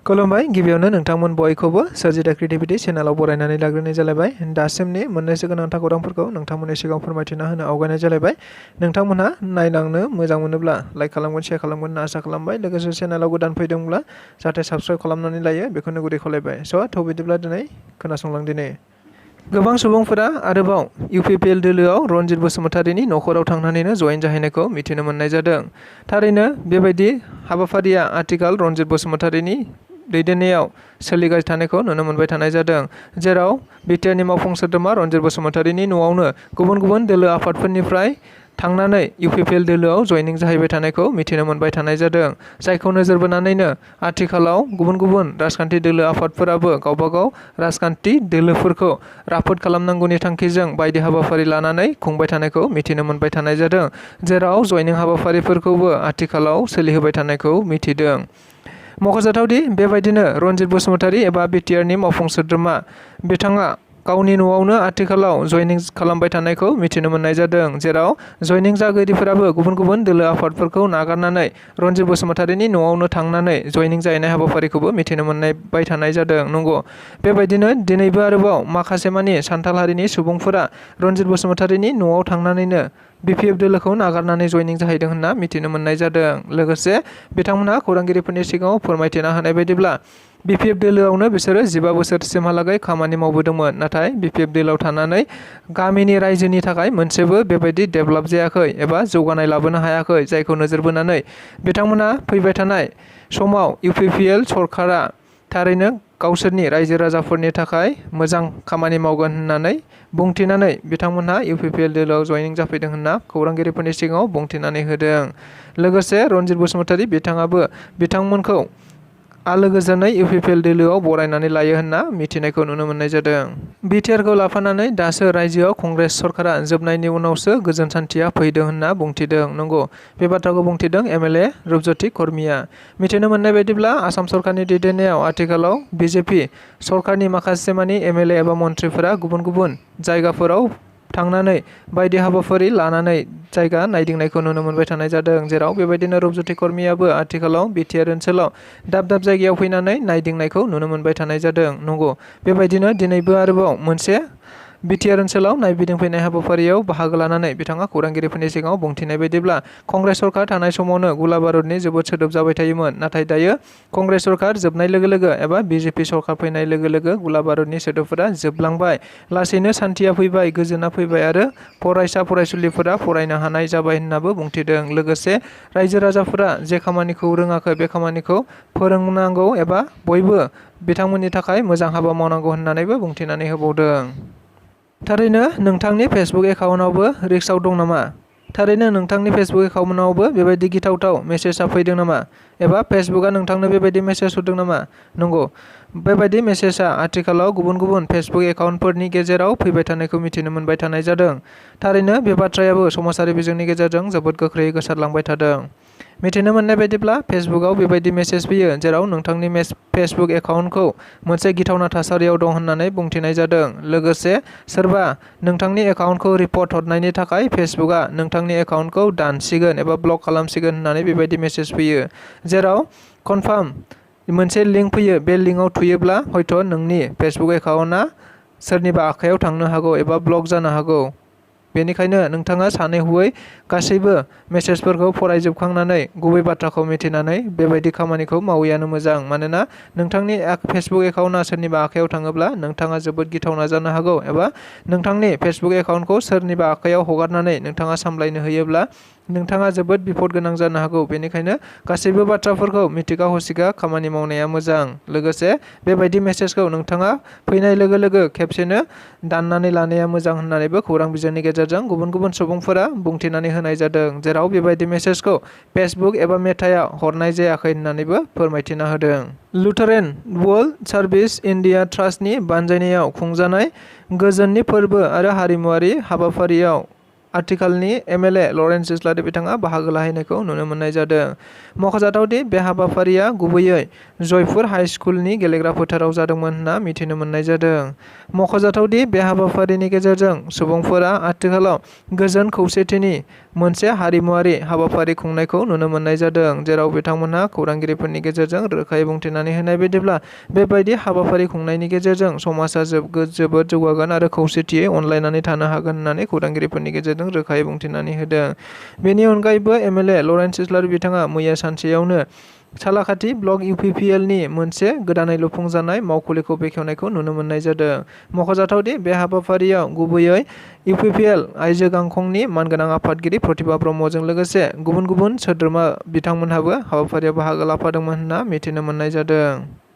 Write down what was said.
खुलुमबाय गिबियावनो नोंथांमोन बयखौबो सोरजिथा क्रिएटिभिटी चेनेलाव बरायनानै लाग्रोनाय जालायबाय। दासिमनि मोननैसो गोनांथार खौरांफोरखौ नोंथांमोननि सिगाङाव फोरमायथिना होनो आवगायनाय जालायबाय। नोंथांमोनहा नायलांनो मोजां मोनोब्ला लाइक खालामगोन, शेयार खालामगोन होनना आसा खालामबाय। लोगोसे चेनेलाव गोदान फैदोंब्ला जाहाथे साबस्क्राइब खालामनानै लायो बेखौनो गुरै खावलायबाय। थ' बिदिब्ला दिनै खोनासंलांदिनि। गोबां सुबुंफोरा आरोबाव इउपिपिएल दोलोआव रनजित बसुमतारीनि नखराव थांनानैनो जयेन जाहैनायखौ मिथिनो मोननाय जादों। थारैनो बेबायदि हाबाफारिया आथिखाल रनजित बसुमतारीनि दैदेननायाव सोलिगासिनो थानायखौ नुनो मोनबाय थानाय जादों, जेराव बिटिआरनि मावफुं सोद्रोमा रनजित बसुमतारीनि न'आवनो गुबुन गुबुन दोलो आफादफोरनिफ्राय थांनानै इउपिपिएल दोलोआव जयनिं जाहैबाय थानायखौ मिथिनो मोनबाय थानाय जादों। जायखौ नोजोर बोनानैनो आथिखालाव गुबुन गुबुन राजखान्थि दोलो आफादफोराबो गावबागाव राजखान्थि दोलोफोरखौ राफोद खालामनांगौनि थांखिजों बायदि हाबाफारि लानानै खुंबाय थानायखौ मिथिनो मोनबाय थानाय जादों, जेराव जयनिं हाबाफारिफोरखौबो आथिखालाव सोलिहोबाय थानायखौ मिथिदों। मख'जाथावदि बेबायदिनो रनजित बसुमतारी एबा बिटिआरनि मावफुं सोद्रोमा बिथाङा गावनि न'आवनो आथिखालाव जयनिं खालामबाय थानायखौ मिथिनो मोननाय जादों, जेराव जयनिं जागिरिफोराबो गुबुन गुबुन दोलो आफादफोरखौ नागारनानै रनजित बसुमतारीनि न'आवनो थांनानै जयनिं जाहैनाय हाबाफारिखौबो मिथिनो मोनबाय थानाय जादों। नंगौ, बेबायदिनो दिनैबो आरोबाव माखासे मानि सान्थाल हारिनि सुबुंफोरा रनजित बसुमतारीनि न'आव थांनानैनो बिपिएफ दोलोखौ नागारनानै जयनिं जाहैदों होनना मिथिनो मोननाय जादों। लोगोसे बिथांमोनहा खौरांगिरिफोरनि सिगाङाव फोरमायथिना होनाय बायदिब्ला बिपिएफ दोलोआवनो बिसोरो 15 बोसोरसिमहालागै खामानि मावबोदोंमोन, नाथाय बिपिएफ दोलोआव थानानै गामिनि रायजोनि थाखाय मोनसेबो बेबायदि डेभेलप जायाखै एबा जौगानाय लाबोनो हायाखै। जायखौ नोजोर बोनानै बिथांमोना फैबाय थानाय समाव इउपिपिएल सरकारा थारैनो गावसोरनि रायजो राजाफोरनि थाखाय मोजां खामानि मावगोन होननानै बुंथिनानै बिथांमोनहा इउपिपिएल दोलोआव जयनिं जाफैदों होनना खौरांगिरिफोरनि सिगाङाव बुंथिनानै होदों। लोगोसे रनजित बसुमतारी बिथाङाबो बिथांमोनखौ आलो गोजोनै इउपिपिएल दोलोआव बरायनानै लायो होनना मिथिनायखौ नुनो मोननाय जादों। बिटिआरखौ लाफानानै दासो रायजोआव कंग्रेस सरकारा जोबनायनि उनावसो गोजोन सान्थिया फैदों होनना बुंथिदों। नंगौ, बे बाथ्राखौ बुंथिदों एमएलए रुपज्योति खर्मिया। मिथिनो मोननाय बायदिब्ला आसाम सरकारनि दैदेननायाव आथिखालाव बिजेपि सरकारनि माखासे मानि एमएलए एबा मन्थ्रिफोरा गुबुन गुबुन जायगाफोराव थांनानै बायदि हाबाफारि लानानै जायगा नायदिंनायखौ नुनो मोनबाय थानाय जादों, जेराव बेबायदिनो रुपज्योति खर्मियाबो आथिखालाव बिटिआर ओनसोलाव दाब दाब जायगायाव फैनानै नायदिंनायखौ नुनो मोनबाय थानाय जादों। नंगौ, बेबायदिनो दिनैबो आरोबाव मोनसे बिटिआर ओनसोलाव नायगिदिंफैनाय हाबाफारियाव बाहागो लानानै बिथाङा खौरांगिरिफोरनि सिगाङाव बुंथिनाय बायदिब्ला कंग्रेस सरकार थानाय समावनो गुला बारुदनि जोबोद सोदोब जाबाय थायोमोन, नाथाय दायो कंग्रेस सरकार जोबनाय लोगो लोगो एबा बिजेपि सरकार फैनाय लोगो लोगो गुला बारुदनि सोदोबफोरा जोबलांबाय, लासैनो सान्थिया फैबाय, गोजोना फैबाय आरो फरायसा फरायसुलिफोरा फरायनो हानाय जाबाय होननाबो बुंथिदों। लोगोसे रायजो राजाफोरा जे खामानिखौ रोङाखै बे खामानिखौ फोरोंनांगौ एबा बयबो बिथांमोननि थाखाय मोजां हाबा मावनांगौ होननानैबो बुंथिनानै होबावदों। थारैनो नोंथांनि फेसबुक एकाउन्टआवबो रिक्सआव दं नामा? थारैनो नोंथांनि फेसबुक एकाउन्टआवबो बेबायदि गिथावथाव मेसेजआ फैदों नामा? एबा फेसबुकआ नोंथांनो बेबायदि मेसेज हरदों नामा? नंगौ, बेबायदि मेसेजआ आथिखालाव गुबुन गुबुन फेसबुक एकाउन्टफोरनि गेजेराव फैबाय थानायखौ मिथिनो मोनबाय थानाय जादों। थारैनो बे बाथ्रायाबो समाजारि बिजोंनि गेजेरजों जोबोद गोख्रैयै गोसारलांबाय थादों। मिथिनो मोननाय बायदिब्ला फेसबुकआव बेबायदि मेसेज फैयो, जेराव नोंथांनि फेसबुक एकाउन्टखौ मोनसे गिथावना थासारियाव दं होननानै बुंथिनाय जादों। लोगोसे सोरबा नोंथांनि एकाउन्टखौ रिपर्ट हरनायनि थाखाय फेसबुकआ नोंथांनि एकाउन्टखौ दानसिगोन एबा ब्लक खालामसिगोन होननानै बेबायदि मेसेज फैयो, जेराव कनफार्म मोनसे लिंक फैयो। बे लिंकआव थुयोब्ला हयथ' नोंनि फेसबुक एकाउन्टआ सोरनिबा आखायाव थांनो हागौ एबा ब्लक जानो हागौ। बेनिखायनो नोंथाङा सानै हयै गासैबो मेसेजफोरखौ फरायजोबखांनानै गुबै बाथ्राखौ मिथिनानै बेबायदि खामानिखौ मावैयानो मोजां। मानोना नोंथांनि फेसबुक एकाउन्टआ सोरनिबा आखायाव थाङोब्ला नोंथाङा जोबोद गिथावना जानो हागौ, एबा नोंथांनि फेसबुक एकाउन्टखौ सोरनिबा आखायाव हगारनानै नोंथाङा सामलायनो होयोब्ला नोंथाङा जोबोद बिपद गोनां जानो हागौ। बेनिखायनो गासैबो बाथ्राफोरखौ मिथिगा हसिगा खामानि मावनाया मोजां। लोगोसे बेबायदि मेसेजखौ नोंथाङा फैनाय लोगो लोगो खेबसेनो दाननानै लानाया मोजां होननानैबो खौरां बिजोंनि गेजेरजों गुबुन गुबुन सुबुंफोरा बुंथिनानै होनाय जादों, जेराव बेबायदि मेसेजखौ फेसबुक एबा मेटाया हरनाय जायाखै होननानैबो फोरमायथिना होदों। लुथारेन वर्ल्ड सार्भिस इन्डिया ट्रास्टनि बानजायनायाव खुंजानाय गोजोननि फोरबो आरो हारिमुआरि हाबाफारियाव आथिखालनि MLA लरेन्स इस्लारि बिथाङा बाहागो लाहैनायखौ नुनो मोननाय जादों। मख'जाथावदि बे हाबाफारिया गुबैयै जयपुर हाइ स्कुलनि गेलेग्रा फोथाराव जादोंमोन होनना मिथिनो मोननाय जादों। मख'जाथावदि बे हाबाफारिनि गेजेरजों सुबुंफोरा आथिखालाव गोजोन खौसेथिनि मोनसे हारिमुआरि हाबाफारि खुंनायखौ नुनो मोननाय जादों, जेराव बिथांमोनहा खौरांगिरिफोरनि गेजेरजों रोखायै बुंथिनानै होनाय बायदिब्ला बेबायदि हाबाफारि खुंनायनि गेजेरजों समाजा जोबोद जौगागोन आरो खौसेथियै अनलायनानै थानो हागोन होननानै खौरांगिरिफोरनि गेजेरजों रोखायै बुंथिनानै होदों। बेनि अनगायैबो MLA लरेन्स इस्लारि बिथाङा मैया सानसेयावनो सालाखाथि ब्लक UPPLनि मोनसे गोदानै लुफुंजानाय मावखुलिखौ बेखेवनायखौ नुनो मोननाय जादों। मख'जाथावदि बे हाबाफारियाव गुबैयै UPPL आइजो गांखंनि मानगोनां आफादगिरि प्रतिभा ब्रह्मजों लोगोसे गुबुन गुबुन सोद्रोमा बिथांमोनहाबो हाबाफारियाव बाहागो लाफादोंमोन होनना मिथिनो मोननाय जादों।